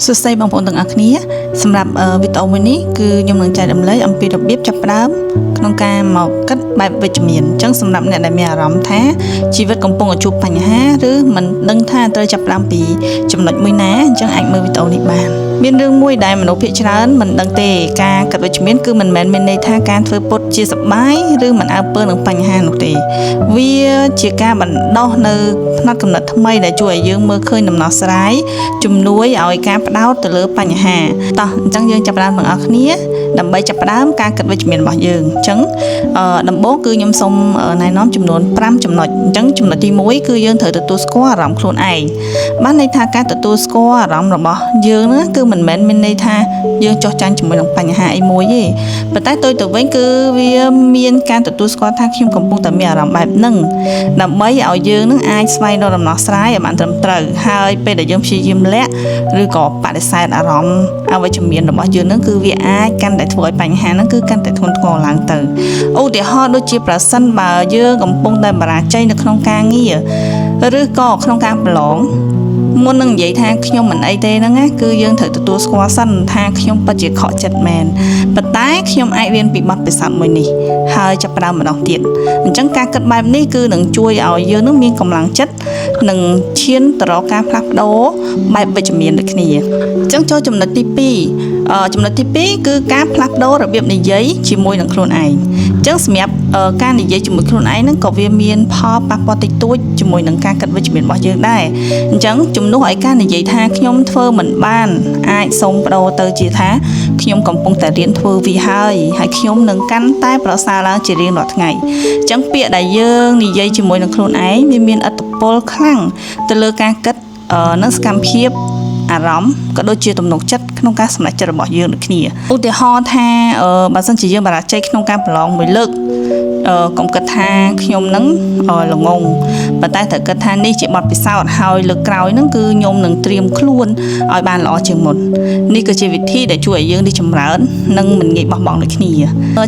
សួស្តីបងប្អូនទាំងអស់គ្នាសម្រាប់វីដេអូមួយនេះគឺខ្ញុំនឹងចែករំលែកអំពីរបៀបចាប់ផ្ដើមក្នុងការមកគិតបែបវិជ្ជមានអញ្ចឹងសម្រាប់អ្នកដែលមានអារម្មណ៍ថាជីវិតកំពុងតែជួបបញ្ហាឬមិនដឹងថាត្រូវចាប់ផ្ដើមពីចំណុចមួយណាអញ្ចឹងអាចមើលវីដេអូនេះបានមានរឿងមួយដែលមនុស្សភាគច្រើនមិនដឹងទេការគិតវិជ្ជមានគឺមិនមែនមានន័យថាការធ្វើពុតជាសប្បាយឬមិនអើពើនឹងបញ្ហានោះទេវាជាការបណ្ដោះនៅផ្នត់គំនិតថ្មីដែលជួយឲ្យយើងមើលឃើញដំណោះស្រាយជំនួយឲ្យការផ្ដោតទៅលើបញ្ហាតោះអញ្ចឹងយើងចាប់ផ្ដើមទាំងអស់គ្នាដើម្បីចាប់ផ្ដើមការគិតវិជ្ជមានរបស់យើងអញ្ចឹងដំបូងគឺខ្ញុំសូមណែនាំចំនួន5ចំណុចអញ្ចឹងចំណុចទី1គឺយើងត្រូវទទួលស្គាល់អារម្មណ៍ខ្លួនឯងបានន័យថាការទទួលស្គាល់អារម្មណ៍របស់យើងហ្នឹងគឺមិនមែនមានន័យថាយើងចោះចាញ់ជាមួយនឹងបញ្ហាអីមួយទេប៉ុន្តែផ្ទុយទៅវិញគឺវាមានការទទួលស្គាល់ថាខ្ញុំកំពុងតែមានអារម្មណ៍បែបហ្នឹងដើម្បីឲ្យយើងនឹងអាចស្វែងរកដំណោះស្រាយឲ្យបានត្រឹមត្រូវហើយពេលដែលយើងព្យាយាមលាក់ឬក៏បដិសេធអារម្មណ៍អវិជ្ជមានរបស់យើងនឹងគឺវាអាចកាន់តែធ្វើឲ្យបញ្ហាហ្នឹងគឺកាន់តែធ្ងន់ធ្ងរឡើងទៅឧទាហរណ៍ដូចជាប្រសិនបើយើងកំពុងតែបរាជ័យនៅក្នុងការងារឬក៏ក្នុងការប្រឡងមុននឹងនិយាយថាខ្ញុំមិនអីទេហ្នឹងណាគឺយើងត្រូវទទួលស្គាល់សិនថាខ្ញុំពិតជាខកចិត្តមែនប៉ុន្តែខ្ញុំអាចរៀនពីបទពិសោធន៍មួយនេះហើយចាប់ផ្ដើមម្ដងទៀតអញ្ចឹងការគិតបែបនេះគឺនឹងជួយឲ្យយើងនឹងមានកម្លាំងចិត្តនិងឈានទៅរកការផ្លាស់ប្ដូរបែបវិជ្ជមានដូចគ្នាអញ្ចឹងចូលចំណុចទី2ចំណុចទី2គឺការផ្លាស់ប្ដូររបៀបនិយាយជាមួយនឹងខ្លួនឯងអញ្ចឹងសម្រាប់ការនិយាយជាមួយខ្លួនឯងហ្នឹងក៏វាមានផលប៉ះពាល់តិចតួចជាមួយនឹងការគិតវិជ្ជមានរបស់យើងដែរអញ្ចឹងជំនួសឲ្យការនិយាយថាខ្ញុំធ្វើមិនបានអាចសូមប្ដូរទៅជាថាខ្ញុំកំពុងតែរៀនធ្វើវាហើយហើយខ្ញុំនឹងកាន់តែប្រសើរឡើងជារៀងរាល់ថ្ងៃអញ្ចឹងពាក្យដែលយើងនិយាយជាមួយនឹងខ្លួនឯងវាមានឥទ្ធិពលខ្លាំងទៅលើការគិតនិងសកម្មភាពអារម្មណ៍ក៏ដូចជាទំនុកចិត្តក្នុងការសម្រេចចិត្តរបស់យើងដូចគ្នាឧទាហរណ៍ថាបើសិនជាយើងបរាជ័យក្នុងការប្រឡងមួយលើកកុំគិតថាខ្ញុំនឹងល្ងងប៉ុន្តែត្រូវគិតថានេះជាបទពិសោធន៍ហើយលើកក្រោយហ្នឹងគឺខ្ញុំនឹងត្រៀមខ្លួនឲ្យបានល្អជាងមុននេះក៏ជាវិធីដែលជួយឲ្យយើងរីកចម្រើននិងមិនងាយបោះបង់ដូចគ្នា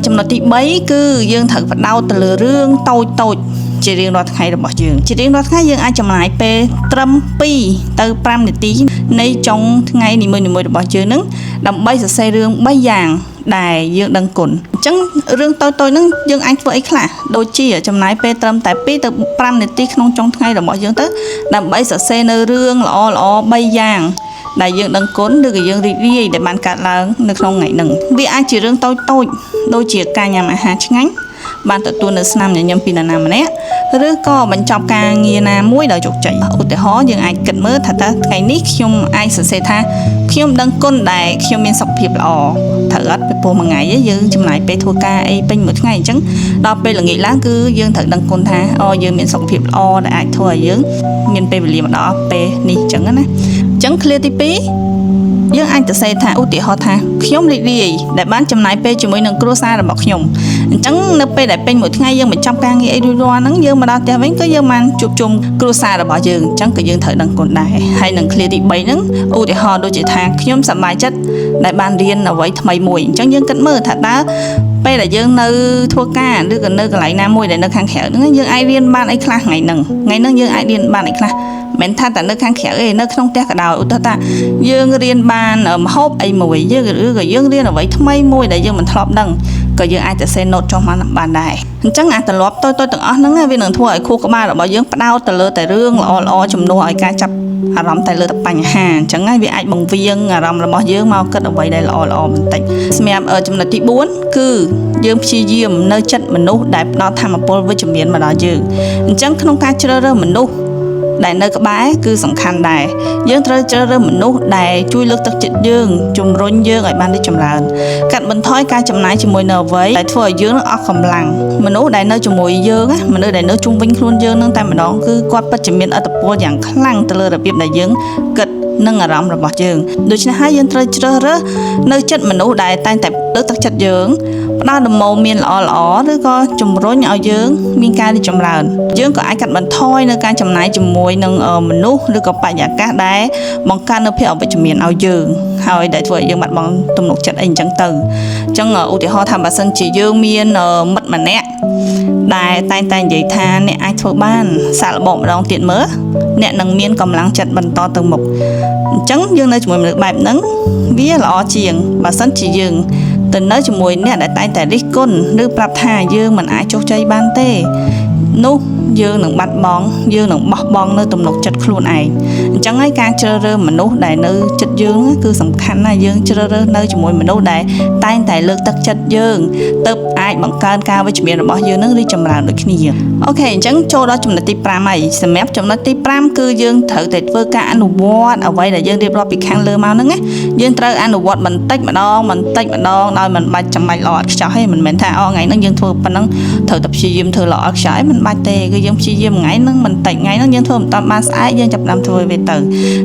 ចំណុចទី3គឺយើងត្រូវផ្ដោតទៅលើរឿងតូចតូចជារៀងរាល់ថ្ងៃរបស់យើងជារៀងរាល់ថ្ងៃយើងអាចចំណាយពេលត្រឹម2ទៅ5នាទីនៃចុងថ្ងៃនីមួយៗរបស់យើងនឹងដើម្បីសរសេររឿង3យ៉ាងដែលយើងដឹងគុណអញ្ចឹងរឿងតូចៗហ្នឹងយើងអាចធ្វើអីខ្លះដូចជាចំណាយពេលត្រឹមតែ2ទៅ5នាទីក្នុងចុងថ្ងៃរបស់យើងទៅដើម្បីសរសេរនៅរឿងល្អៗ3យ៉ាងដែលយើងដឹងគុណឬក៏យើងរីករាយដែលបានកើតឡើងនៅក្នុងថ្ងៃហ្នឹងវាអាចជារឿងតូចៗដូចជាការញ៉ាំអាហារឆ្ងាញ់បានទទួលនៅស្នាមញញឹមពីនរណាម្នាក់ឬក៏បញ្ចប់ការងារណាមួយដោយជោគជ័យឧទាហរណ៍យើងអាចគិតមើលថាតើថ្ងៃនេះខ្ញុំអាចសរសេរថាខ្ញុំដឹងគុណដែលខ្ញុំមានសុខភាពល្អត្រូវអត់ពីព្រោះមួយថ្ងៃយើងចំណាយពេលធ្វើការអីពេញមួយថ្ងៃអញ្ចឹងដល់ពេលល្ងាចឡើងគឺយើងត្រូវដឹងគុណថាអូយើងមានសុខភាពល្អដែលអាចធ្វើឲ្យយើងមានពេលវេលាមកដល់ពេលនេះអញ្ចឹងណាអញ្ចឹង clear ទី2យើងអាចទៅសេថាឧទាហរណ៍ថាខ្ញុំរីករាយដែលបានចំណាយពេលជាមួយនឹងគ្រួសាររបស់ខ្ញុំអញ្ចឹងនៅពេលដែលពេញមួយថ្ងៃយើងបញ្ចប់ការងារអីរួចរាល់ហ្នឹងយើងមកដល់ផ្ទះវិញក៏យើងបានជួបជុំគ្រួសាររបស់យើងអញ្ចឹងក៏យើងត្រូវដឹងគុណដែរហើយនឹង clear ទី3ហ្នឹងឧទាហរណ៍ដូចជាថាខ្ញុំសប្បាយចិត្តដែលបានរៀនអ្វីថ្មីមួយអញ្ចឹងយើងគិតមើលថាតើពេលដែលយើងនៅធ្វើការឬក៏នៅកន្លែងណាមួយដែលនៅខាងក្រៅហ្នឹងយើងអាចរៀនបានអីខ្លះថ្ងៃហ្នឹងថ្ងៃហ្នឹងយើងអាចរៀនបានអីខ្លះមិនថាតែនៅខាងក្រៅទេនៅក្នុងផ្ទះក៏ដោយឧទាហរណ៍ថាយើងរៀនបានម្ហូបអីមួយយើងឬក៏យើងរៀនអ្វីថ្មីមួយដែលយើងមិនធ្លាប់ដឹងក៏យើងអាចទៅសេ note ចុះមកបានដែរអញ្ចឹងអាទម្លាប់តូចៗទាំងអស់ហ្នឹងវានឹងធ្វើឲ្យខួរក្បាលរបស់យើងផ្ដោតទៅលើតែរឿងល្អៗជំនួសឲ្យការចាប់អារម្មណ៍តែលើតែបញ្ហាអញ្ចឹងហើយវាអាចបង្វៀងអារម្មណ៍របស់យើងមកគិតអ្វីដែលល្អៗបន្តិចសម្រាប់ចំណុចទី4គឺយើងព្យាយាមនៅចិត្តមនុស្សដែលផ្ដល់ធម៌ពលវិជ្ជមានមកដល់យើងអញ្ចឹងក្នុងការជ្រើសរើសមនុស្សដែលនៅក្បែរគឺសំខាន់ដែរយើងត្រូវជ្រើសរើសមនុស្សដែលជួយលើកទឹកចិត្តយើងជំរុញយើងឲ្យបានរីកចម្រើនកាត់បន្ថយការចំណាយជាមួយនៅអ្វីដែលធ្វើឲ្យយើងអស់កម្លាំងមនុស្សដែលនៅជាមួយយើងមនុស្សដែលនៅជុំវិញខ្លួនយើងនឹងតែម្ដងគឺគាត់ពិតជាមានឥទ្ធិពលយ៉ាងខ្លាំងទៅលើរបៀបដែលយើងគិតនិងអារម្មណ៍របស់យើងដូច្នេះហើយយើងត្រូវជ្រើសរើសនៅចិត្តមនុស្សដែលតែងតែលើកទឹកចិត្តយើង ផ្ដល់ដំបូន្មានល្អៗឬក៏ជំរុញឲ្យយើងមានការរីកចម្រើនយើងក៏អាចកាត់បន្ថយនៅការចំណាយជាមួយនឹងមនុស្សឬក៏បរិយាកាសដែលបង្កើតនៅភាពអវិជ្ជមានឲ្យយើងហើយដែលធ្វើឲ្យយើងបាត់បង់ទំនុកចិត្តអីអញ្ចឹងទៅអញ្ចឹងឧទាហរណ៍ថាបើសិនជាយើងមានមិត្តម្នាក់ដែលតែងតែនិយាយថាអ្នកអាចធ្វើបានសាកល្បងម្ដងទៀតមើលអ្នកនឹងមានកម្លាំងចិត្តបន្តទៅមុខអញ្ចឹងយើងនៅជាមួយមនុស្សបែបហ្នឹងវាល្អជាងបើសិនជាយើងទៅនៅជាមួយអ្នកដែលតែងតែរិះគន់ឬប្រាប់ថាយើងមិនអាចជោគជ័យបានទេនោះយើងនឹងបាត់បង់យើងនឹងបោះបង់នៅទំនុកចិត្តខ្លួនឯងអញ្ចឹងហើយការជ្រើសរើសមនុស្សដែលនៅចិត្តយើងគឺសំខាន់ណាស់យើងជ្រើសរើសនៅជាមួយមនុស្សដែលតែងតែលើកទឹកចិត្តយើងទៅអាចបង្កើនការវិជ្ជមានរបស់យើងនឹងរីកចម្រើនដូចគ្នាOK អញ្ចឹងចូលដល់ចំណុចទី5ហើយសម្រាប់ចំណុចទី5គឺយើងត្រូវតែធ្វើការអនុវត្តអ្វីដែលយើងរៀបរាប់ពីខាងលើមកហ្នឹងណាយើងត្រូវអនុវត្តបន្តិចម្ដងបន្តិចម្ដងដោយមិនបាច់ចាំបាច់ល្អឥតខ្ចោះទេមិនមែនថាអូថ្ងៃហ្នឹងយើងធ្វើប៉ុណ្ណឹងត្រូវតែព្យាយាមធ្វើល្អឥតខ្ចោះឯងមិនបាច់ទេគឺយើងព្យាយាមថ្ងៃហ្នឹងបន្តិចថ្ងៃហ្នឹងយើងធ្វើមិនតាន់បានស្អែកយើងចាប់ផ្ដើមធ្វើវាទៅ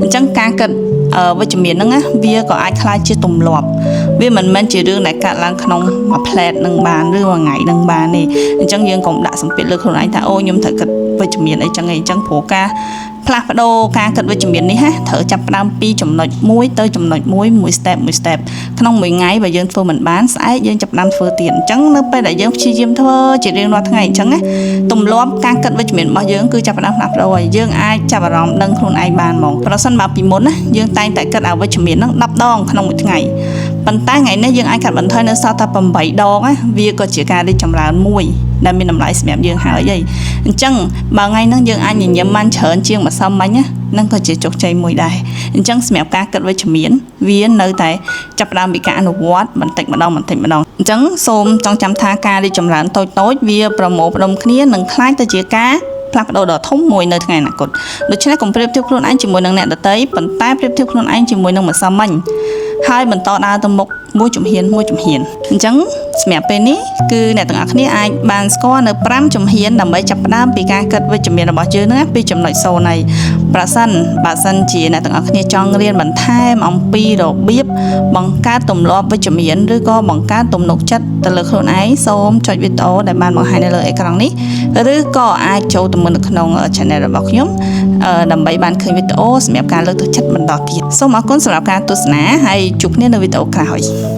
អញ្ចឹងការគិតវិជ្ជមានហ្នឹងណាវាក៏អាចក្លាយជាទម្លាប់វាមិនមែនជារឿងដែលកើតឡើងក្នុងមួយផ្លែតនឹងបានឬមួយថ្ងៃនឹងបានទេអញ្ចឹងយើងកុំដាក់សម្ពាធលើខ្លួនឯងថាអូខ្ញុំត្រូវគិតវិជ្ជមានអីចឹងអីចឹងព្រោះការផ្លាស់ប្ដូរការគិតវិជ្ជមាននេះណាត្រូវចាប់ផ្ដើមពីចំណុចមួយទៅចំណុចមួយមួយ step មួយ step ក្នុងមួយថ្ងៃបើយើងធ្វើមិនបានស្អែកយើងចាប់ផ្ដើមធ្វើទៀតអញ្ចឹងនៅពេលដែលយើងព្យាយាមធ្វើជារៀងរាល់ថ្ងៃអញ្ចឹងណាទម្លាប់ការគិតវិជ្ជមានរបស់យើងគឺចាប់ផ្ដើមផ្លាស់ប្ដូរហើយយើងអាចចាប់អារម្មណ៍ដឹងខ្លួនឯងបានហ្មងប្រសិនបើពីមុនណាយើងតែងតែគិតអវិជ្ជមានហ្នឹង10ដងក្នុងមួយថ្ងៃប៉ុន្តែថ្ងៃនេះយើងអាចកាត់បន្ថយនៅសល់តែ8ដងណាវាក៏ជាការរីកចម្រើនមួយដែលមានតម្លៃសម្រាប់យើងហើយអញ្ចឹងបើថ្ងៃហ្នឹងយើងអាចញញឹមបានច្រើនជាងម្សិលមិញណានឹងក៏ជាជោគជ័យមួយដែរអញ្ចឹងសម្រាប់ការគិតវិជ្ជមានវានៅតែចាប់ផ្ដើមពីការអនុវត្តបន្តិចម្ដងបន្តិចម្ដងអញ្ចឹងសូមចងចាំថាការរីកចម្រើនតូចៗវាប្រមូលផ្ដុំគ្នានឹងក្លាយទៅជាការផ្លាស់ប្ដូរដ៏ធំមួយនៅថ្ងៃអនាគតដូច្នេះកុំប្រៀបធៀបខ្លួនឯងជាមួយនឹងអ្នកដទៃប៉ុន្តែប្រៀបធៀបខ្លួនឯងជាមួយនឹងម្សិលមិញហើយបន្តដើរទៅមុខមួយជំហានមួយជំហានអញ្ចឹងសម្រាប់ពេលនេះគឺអ្នកទាំងអស់គ្នាអាចបានស្គាល់នៅ5ជំហានដើម្បីចាប់ផ្ដើមពីការគិតវិជ្ជមានរបស់យើងហ្នឹងពីចំណុច0ហើយប្រសិនបើសិនជាអ្នកទាំងអស់គ្នាចង់រៀនបន្ថែមអំពីរបៀបបង្កើតទម្លាប់វិជ្ជមានឬក៏បង្កើតទំនុកចិត្តទៅលើខ្លួនឯងសូមចុចវីដេអូដែលបានបង្ហាញនៅលើអេក្រង់នេះឬក៏អាចចូលទៅមើលនៅក្នុង channel របស់ខ្ញុំដើម្បីបានឃើញវីដេអូសម្រាប់ការលើកទឹកចិត្តបន្តទៀតសូមអរគុណសម្រាប់ការទស្សនាហើយជួបគ្នានៅវីដេអូក្រោយ។